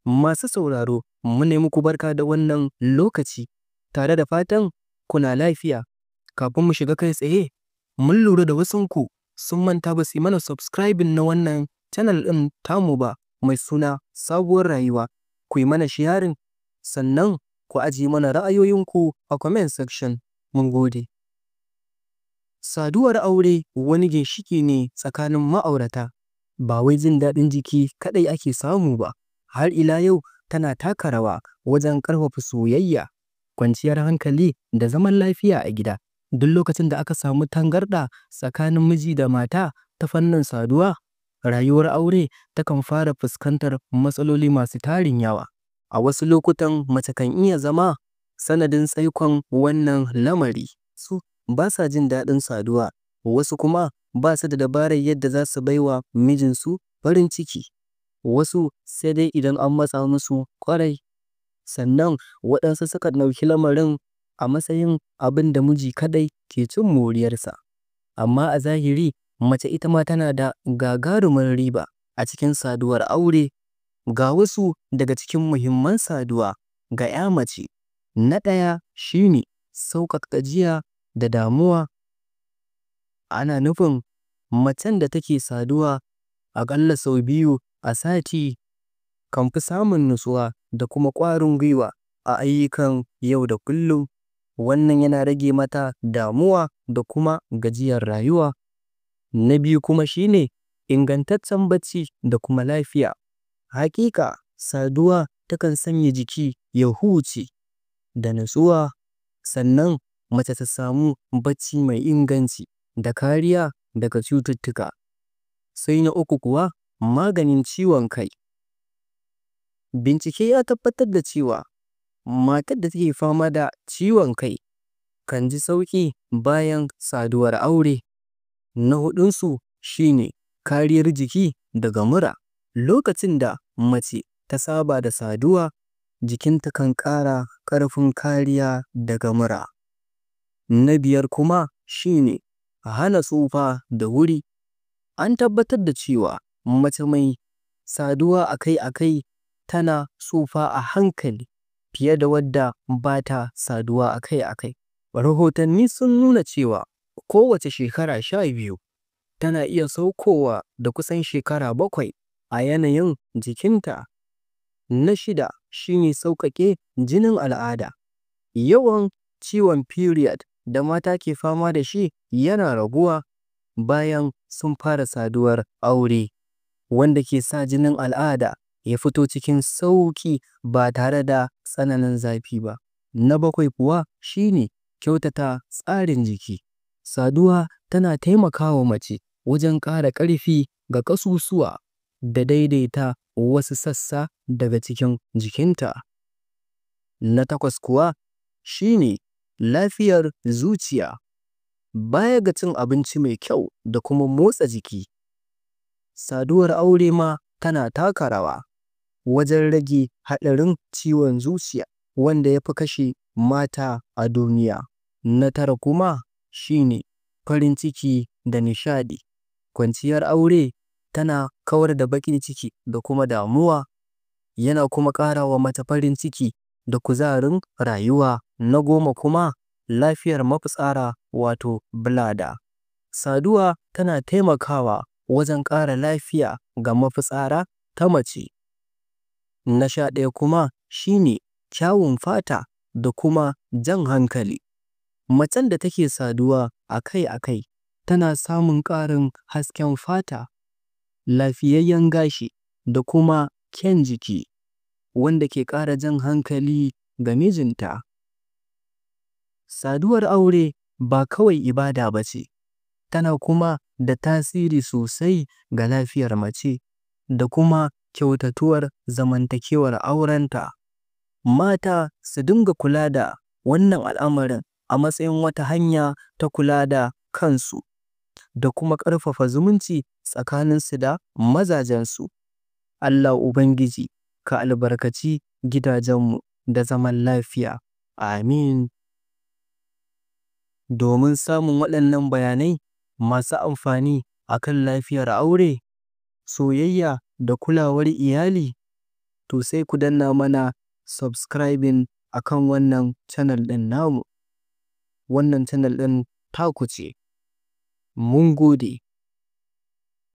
Masu sauraro, muna yi muku barka da wannan lokaci tare da fatan kuna lafiya. Kafin mu shiga kai tsaye, mun lura da wasunku sun manta ba su yi mana subscribing na wannan channel ɗin tamu ba mai suna Sabuwar Rayuwa. Ku yi mana sharing, sannan ku ajiye mana ra'ayoyinku a comment section. Mun gode. Saduwar aure wani ginshiƙi ne tsakanin ma'aurata, ba wai jin daɗin jiki kaɗai ake samu ba, har ila yau tana taka rawa wajen ƙarfafa soyayya, kwanciyar hankali da zaman lafiya a gida. Duk lokacin da aka samu tangarɗa tsakanin miji da mata ta fannin saduwa, rayuwar aure takan fara fuskantar matsaloli masu tarin yawa. A wasu lokutan mace kan iya zama sanadin tsaikon wannan lamari. Wasu ba sa jin daɗin saduwa, wasu kuma ba su da dabarar yadda za su bai wa mijinsu farin ciki, wasu sai dai idan an matsa musu ƙwarai. Sannan waɗansu sukan ɗauki lamarin a matsayin abin da miji kaɗai ke cin moriyarsa. Amma a zahiri mace ita ma tana da gagarumar riba a cikin saduwar aure. Ga wasu daga cikin muhimman saduwa ga ‘ya mace: Na ɗaya shi ne sauƙaƙa gajiya da damuwa, ana nufin macen da take saduwa aƙalla sau biyu a sati kan fi samun natsuwa da kuma ƙwarin gwiwa a ayyukan yau da kullum. Wannan yana rage mata damuwa da kuma gajiyar rayuwa. Na biyu kuma shi ne ingantaccen bacci da kuma lafiya. Haƙiƙa saduwa takan sanya jiki ya huce da natsuwa, sannan mace ta samu bacci mai inganci da kariya daga cututtuka. Sai na uku kuwa maganin ciwon kai. Bincike ya tabbatar da cewa matar da take fama da ciwon kai kan ji sauƙi bayan saduwar aure. Na huɗunsu shi ne kariyar jiki daga mura. Lokacin da mace ta saba da saduwa, jikinta kan ƙara ƙarfin kariya daga mura. Na biyar kuma shi ne hana tsufa da wuri. An tabbatar da cewa mace mai saduwa a kai a kai tana tsufa a hankali fiye da wadda ba ta saduwa a kai a kai. Rahotanni sun nuna cewa kowace shekara 12 tana iya saukowa da kusan shekara 7 a yanayin jikinta. Na shida shi ne sauƙaƙe jinin al'ada. Yawan ciwon period da mata ke fama da shi yana raguwa bayan sun fara saduwar aure, wanda ke sa jinin al'ada ya fito cikin sauƙi ba tare da tsananin zafi ba. Na bakwai kuwa shi ne kyautata tsarin jiki. Saduwa tana taimaka wa mace wajen ƙara ƙarfi ga ƙasusuwa da daidaita wasu sassa daga cikin jikinta. Na takwas kuwa shi ne lafiyar zuciya. Baya ga cin abinci mai kyau da kuma motsa jiki, saduwar aure ma tana taka rawa wajen rage haɗarin ciwon zuciya wanda ya fi kashe mata a duniya. Na tara kuma shi ne farin ciki da nishaɗi. Kwanciyar aure tana kawar da baƙin ciki da kuma damuwa, yana kuma ƙara wa mace farin ciki da kuzarin rayuwa. Na goma kuma lafiyar mafitsara wato bladder. Saduwa tana taimakawa wajen ƙara lafiya ga mafitsara ta mace. Na 11 kuma shi ne kyawun fata da kuma jan hankali. Macen da take saduwa a kai a kai tana samun ƙarin hasken fata, lafiyayyen gashi da kuma kyan jiki wanda ke ƙara jan hankali ga mijinta. Saduwar aure ba kawai ibada ba ce, tana kuma da tasiri sosai ga lafiyar mace da kuma kyautatuwar zamantakewar aurenta. Mata su dinga kula da wannan al'amarin a matsayin wata hanya ta kula da kansu da kuma ƙarfafa zumunci tsakaninsu da mazajensu. Allah Ubangiji ka albarkaci gidajenmu da zaman lafiya. Amin. Domin samun waɗannan bayanai masu amfani a kan lafiyar aure, soyayya da kulawar iyali, To sai ku danna mana subscribing a kan wannan channel ɗin namu. Wannan channel ɗin taku ce. Mun gode.